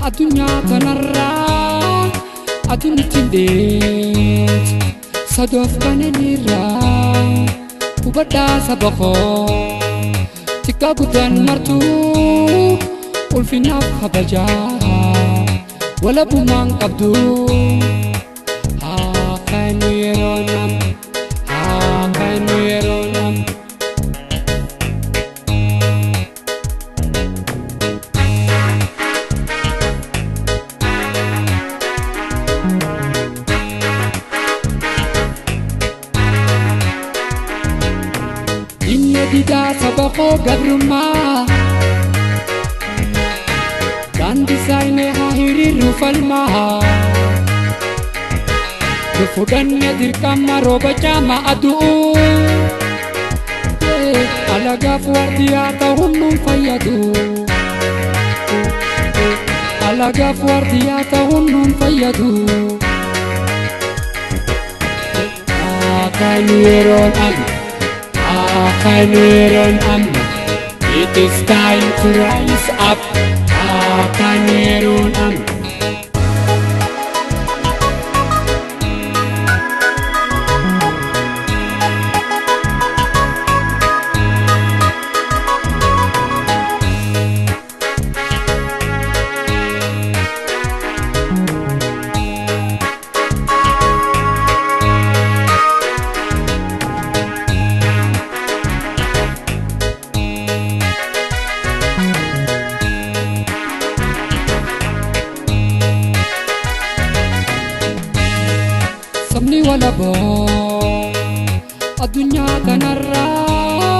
Addunyaa kanarraa aduun ittiin deemtu sadoof kananirraa hubadhaa saba koo xiqqaa guddaan martuu ulfinaaf kabajaa walabummaan qabdu haa kaanu yeroo amma haa kaanu yeroo amma. Didaa saba koo gabrummaa daandii saayinee haa hiriirru falmaa nu fudhanne dirqama rooba caama aduu alagaaf waardiyaa ta'uun nuun fayyadu alagaaf waardiyaa ta'uun nuun fayyadu haa kaanu yeroon amma. Kanuron amma, it is time to rise up. Kanuron amma. Sabni walaboo addunyaa kanarraa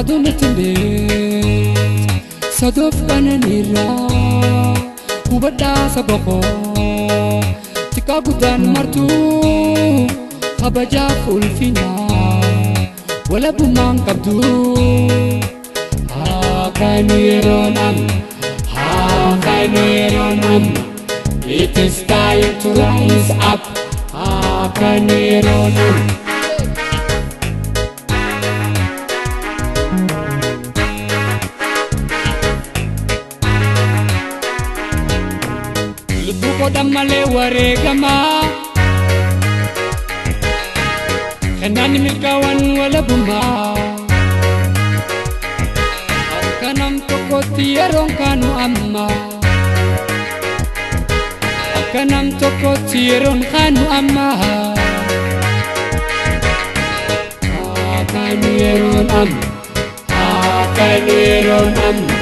aduun ittiin beektu sadoof kananirraa hubadhaa saba koo xiqqaa guddaan martuu kabajaaf ulfinaa walabummaan qabdu haa kaanu yeroon amma haa kaanu yeroon amma it is time to rise up. Kanuron amma. Lubbuu godhan malee wareegamaa kennaan milkaa'an walabummaa akka nam tokkotti yeroon kaanu amma. Akka nam tokkotti yeroon kaanu amma. Haa kaanu yeroon amma. Haa kaanu yeroon amma.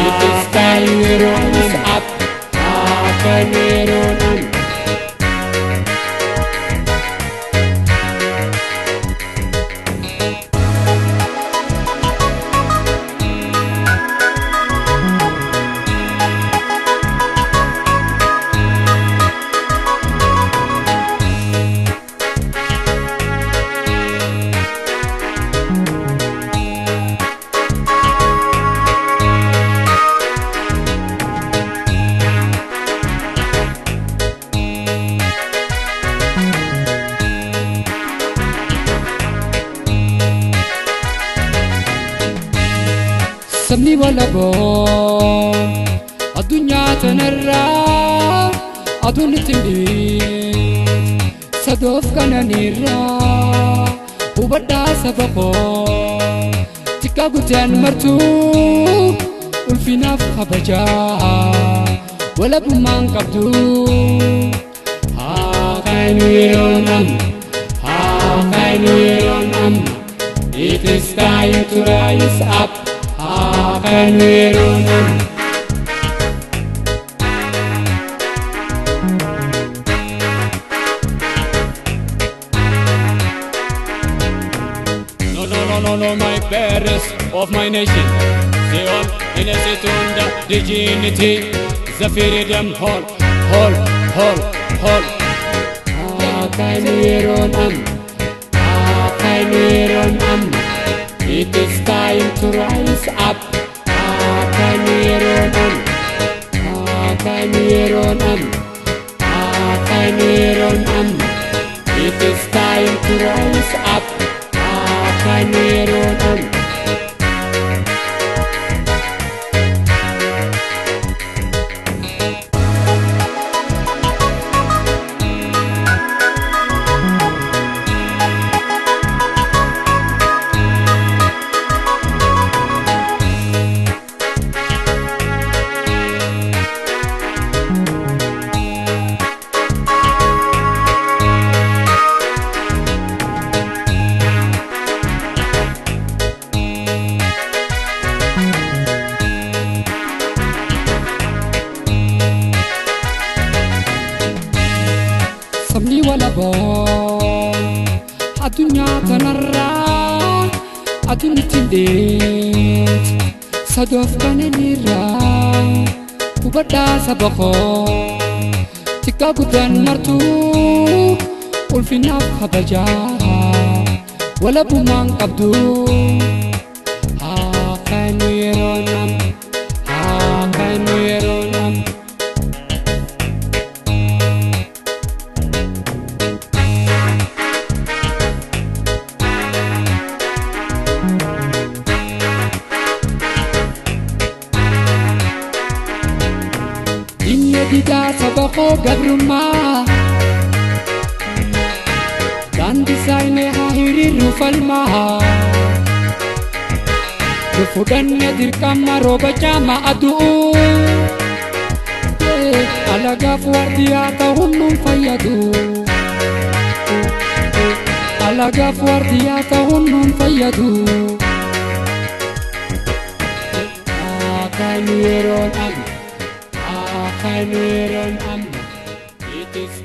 It is time to rise up. Haa kaanu yeroon amma. Sabni walaboo addunyaa tanarraa aduun ittiin dhiiftu sadoof kananirraa hubadhaa saba koo xiqqaa guddaan martuu ulfinaaf kabajaa walabummaan qabdu haa kaanu yeroon amma haa kaanu yeroon amma it is time to rise up. Kaanu yeroon amma. No, no, no, no, no, my parents of my nation. Zion, Inesitunda, dignity, the freedom hall, hall, hall, hall. Haa kaanu yeroon amma. Haa kaanu yeroon amma. It is time to rise up. Haa kaanu yeroon amma. Haa kaanu yeroon amma. Haa kaanu yeroon amma. It is time to rise up. Haa kaanu yeroon amma. Walaboo addunyaa kanarraa aduun ittiin dheet sadoof kaneenirraa hubadhaa saba koo xiqqaa guddaan martuu ulfinaaf kabajaa walabummaan qabdu. Haa kaanu yeroo amma, haa kaanu yeroo amma. Dinne didaa saba koo gabrummaa daandii saayinee haa hiriirru falmaa nu fudhanne dirqama rooba caama aduu alagaaf waardiyaa ta'uun nuun fayyadu, alagaaf waardiyaa ta'uun nuun fayyadu. Haa kaanu yeroon amma, haa kaanu yeroon amma. It is